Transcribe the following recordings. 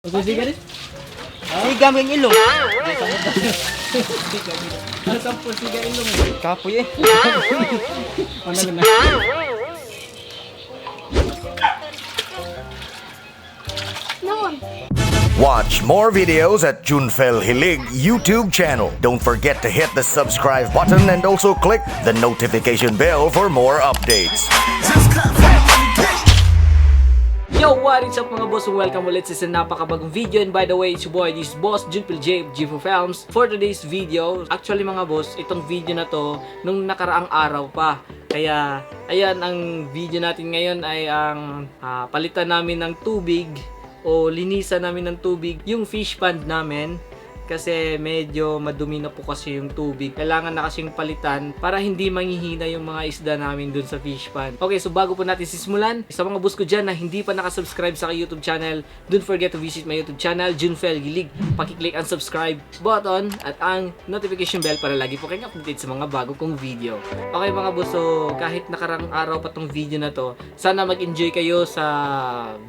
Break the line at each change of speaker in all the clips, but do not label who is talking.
Siga rin?
Siga mo yung ilong.
Ano sampo siga ilong?
Kapoy eh.
Ano na?
Noon.
Watch more videos at Junfel Hilig YouTube channel. Don't forget to hit the subscribe button and also click the notification bell for more updates.
Yo, what is up, mga boss? Welcome ulit sa isang napakabagong video. And by the way, it's your boy, this is Boss Junpil J, G4 Films. For today's video, actually mga boss, itong video na to, nung nakaraang araw pa. Kaya, ayan, ang video natin ngayon ay ang palitan namin ng tubig o linisan namin ng tubig yung fish pond namin kasi medyo madumi na po kasi yung tubig. Kailangan na kasing palitan para hindi manghihina yung mga isda namin dun sa fish pond. Okay, so bago po natin sisimulan, sa mga boss ko dyan na hindi pa nakasubscribe sa aking YouTube channel, don't forget to visit my YouTube channel, Junfel Gilig. Pakiclick ang subscribe button at ang notification bell para lagi po kayong updated sa mga bago kong video. Okay mga boss, so kahit nakarang araw pa tong video na to, sana mag-enjoy kayo sa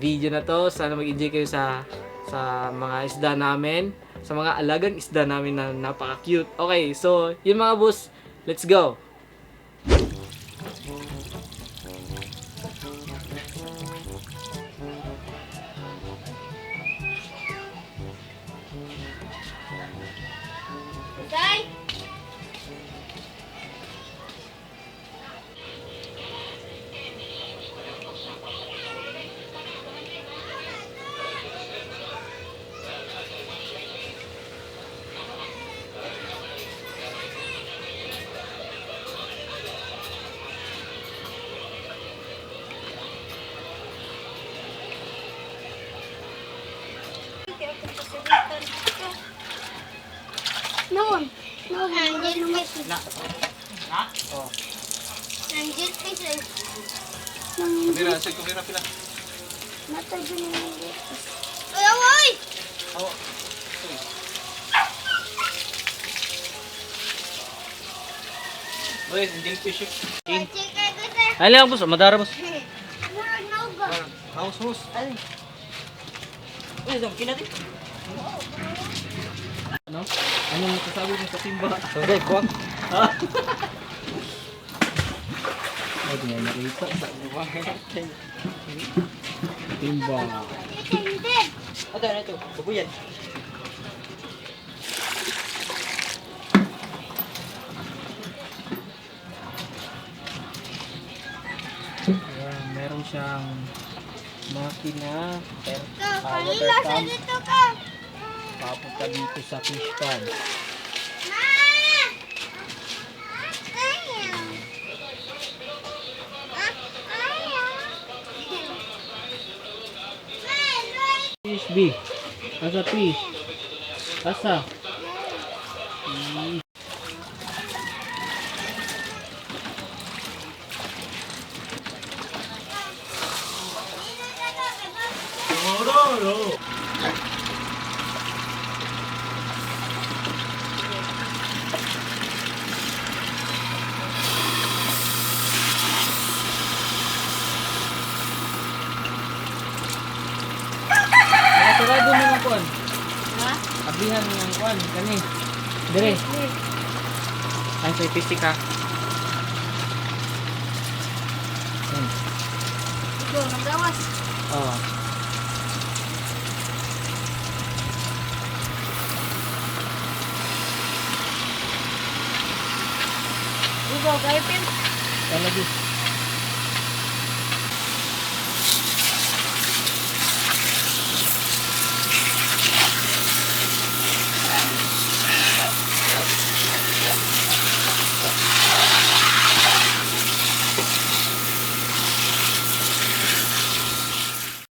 video na to, sana mag-enjoy kayo sa mga isda namin, sa mga alagang isda namin na napaka-cute. Okay, so yun mga boss, let's go!
Day! Noon. Noon. Angel fish.
Na. Na? Oh.
Angel fish. Eh.
Kumira, sige, kumira pila.
Matay dyan yung angel fish. Ay, away!
Oh.
Uy, hindi fish.
Ay, chika ko sa...
Ay lang boss, madara boss.
Murag na uga.
House host.
Ay. Uy, dam kinati.
Ano? Anong masasabi mo sa timba?
Okay, kuwak.
Ha? Ay, di nga nakita. Timba.
Hindi.
Ito, ano ito? Babuyan.
Ayan, meron siyang makina, per,
Ka,
water
kanila sa
pump,
dito ka.
papunta dito sa fish pond.
Ma! Ayaw. Ah, ayaw. Ma,
Fish B. Asa fish? Asa? Nakasarado mo ng kuan.
Ha?
Ablihan mo ng kuan. Kani. Dire.
Ay, sa pisika.
Hmm.
Ikaw, nagawas.
Oh.
Ikaw, kayo pin.
Talagi.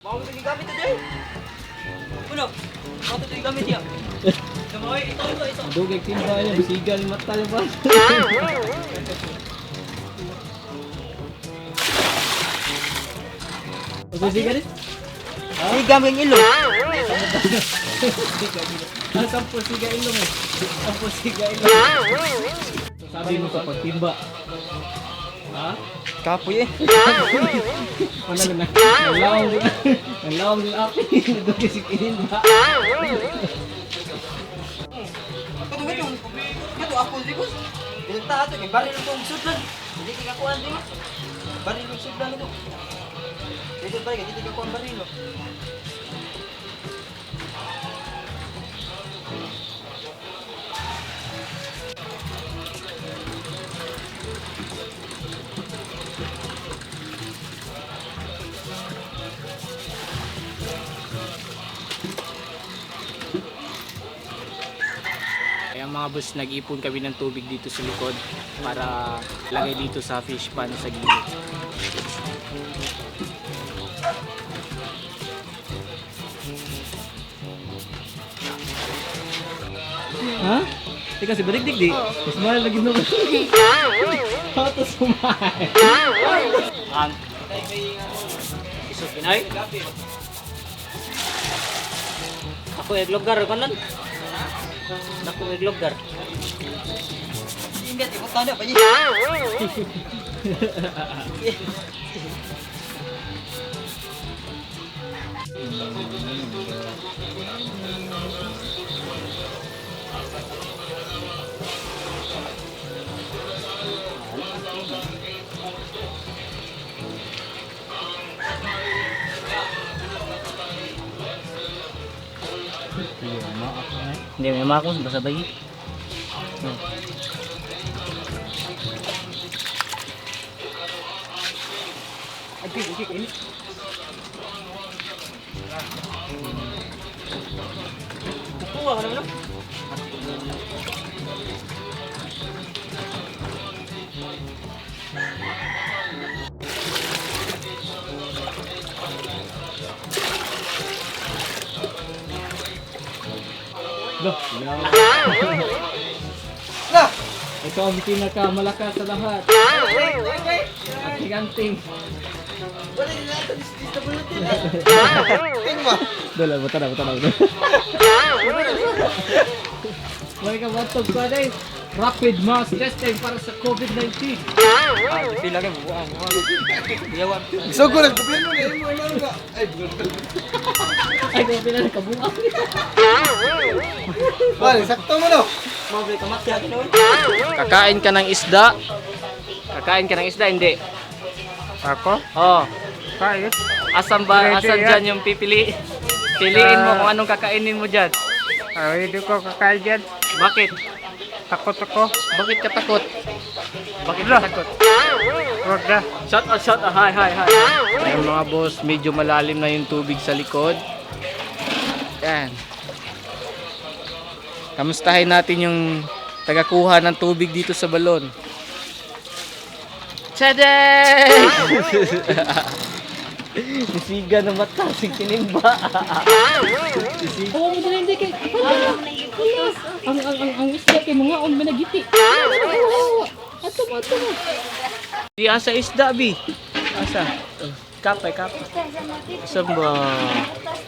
Bago ito gamit ito eh. Uno, bago ito gamit niya. Tumawi, ito, ito, ito.
Dugay timba niya. Bisigal mata niya ba? Siga rin?
Siga mo yung ilong.
Ano sampo siga ilong eh? Sampo siga ilong. Sabi mo sa pagtimba. Ha?
Kapoy eh.
Wala na. Nalawang. Nalawang yung akin. Doon si Kinin ba?
Kato kato. Kato ako di ko. Bilang ta ato kay baril tong sudlan. Hindi kay kakuan di. Baril tong sudlan ko. Dito ba kay dito kakuan baril.
Ayan mga boss, nag-ipon kami ng tubig dito sa likod para lagay dito sa fish pan sa gilid. Ha? Teka, si Badigdig di. Smile lagi no. How to smile? Ang Isog Pinoy?
Ako egloggar kanon. Ako egloggar. Ingat ibu tanda pa. Hindi may makos basta bayi. Kuha ka naman no?
Na! Ito ang pinakamalakas sa lahat. At higanting. Dala, buta na, buta na. May kabatog ko na. Rapid mass testing para sa COVID-19.
Pila kay buang buang. Yawan.
So ko nag gobyerno na imo na nga. Ay,
Ay, grabe na nakabuang.
wala sakto mo no.
Mo ka makya ganoon.
Kakain ka ng isda. Kakain ka ng isda, hindi.
Ako?
Oh.
Kain.
Asan ba,
Pwede
asan
yan.
dyan yung pipili? Piliin mo kung anong kakainin mo dyan.
Ah, hindi ko kakain dyan.
Bakit?
Takot ako.
Bakit ka takot? Bakit ka takot?
Huwag na.
Shout out, shout out. Hi, hi, hi. Ayan mga boss, medyo malalim na yung tubig sa likod. Ayan. Kamustahin natin yung tagakuha ng tubig dito sa balon. Tadey! Nisiga na mata, si kinimba. Oo, mo na hindi kay. Ang isda kay mga on managiti. Ato mo, ato mo. Di asa isda bi. Asa? Oh, Kapay, kapay. Saan ba?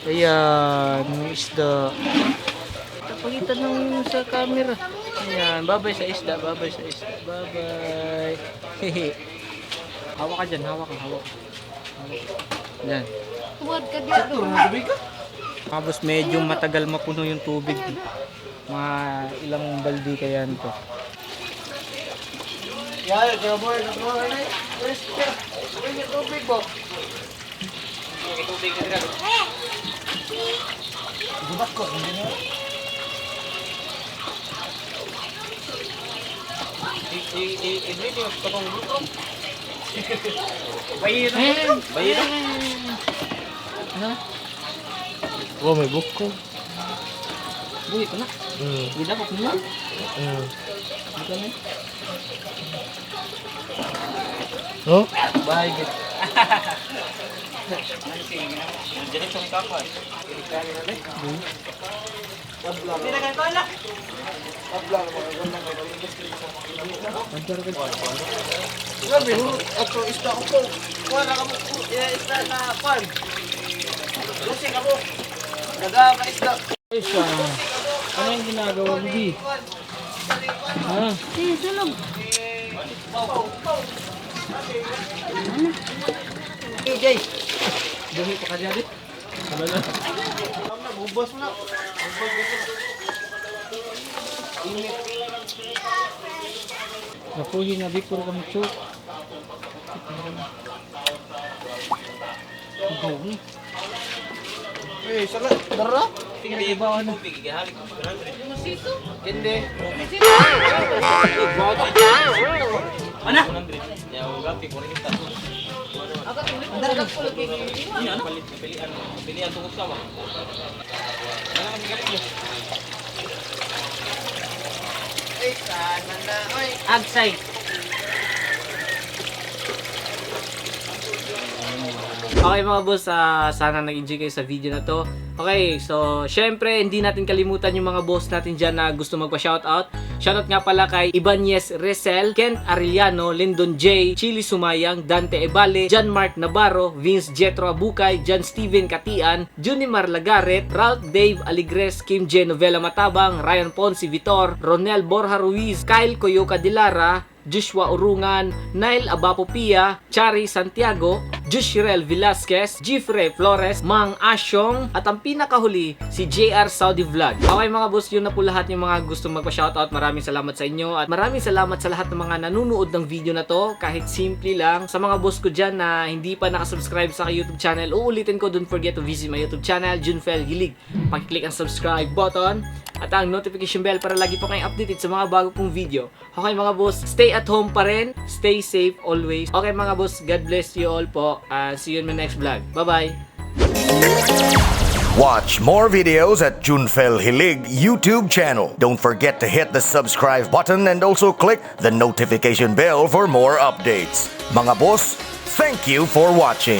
Ayan, may isda. Pakita nung sa camera. Ayan, babay sa isda, babay sa isda. Babay. Hehe. Hawak ka dyan, hawak ka, hawak. Hawak. Yan.
Huwag ka dito.
Tapos medyo matagal mapuno yung tubig. Mga ilang baldi kaya nito.
Ya, kaya boy, boy, Uy, tubig bo.
Bayro. Ha?
Oh, may buko.
Buhi pa na. Hindi dapat mo. Buka na.
Oh?
Bye.
Grabe, hurot ato isda ko po. Wala ka mo. Isda na farm. Lusi ka mo. Naga ka isda.
Isa. Ano yung ginagawa mo, Bi? Ha?
Sige, sunog.
Hey, Jay.
Buhi pa ka dyan eh. Ano na?
Bubas mo na.
Napuhi na Bicol kami chu.
Eh, sala, dara. Hindi.
Ano?
Eh, sana na, oy.
Agsay. Okay mga boss, sana nag-enjoy kayo sa video na to. Okay, so syempre hindi natin kalimutan yung mga boss natin dyan na gusto magpa-shoutout. Shoutout nga pala kay Ibanez Resel, Kent Arellano, Lyndon J, Chili Sumayang, Dante Ebale, John Mark Navarro, Vince Jetro Abucay, John Steven Katian, Junimar Lagaret, Ralph Dave Aligres, Kim J. Novela Matabang, Ryan Ponce Vitor, Ronel Borja Ruiz, Kyle Coyoca Dilara, Joshua Urungan, Nail Abapopia, Chari Santiago, Jusirel Velasquez, Jeffrey Flores, Mang Asyong, at ang pinakahuli, si JR Saudi Vlog. Okay mga boss, yun na po lahat yung mga gusto magpa-shoutout. Maraming salamat sa inyo at maraming salamat sa lahat ng mga nanunood ng video na to, kahit simple lang. Sa mga boss ko dyan na hindi pa nakasubscribe sa YouTube channel, uulitin ko, don't forget to visit my YouTube channel, Junfel Hilig. Pakiclick ang subscribe button at ang notification bell para lagi po kayong updated sa mga bago kong video. Okay mga boss, stay at home pa rin, stay safe always. Okay mga boss, God bless you all po. See you in my next vlog. Bye-bye!
Watch more videos at Junfel Hilig YouTube channel. Don't forget to hit the subscribe button and also click the notification bell for more updates. Mga boss, thank you for watching.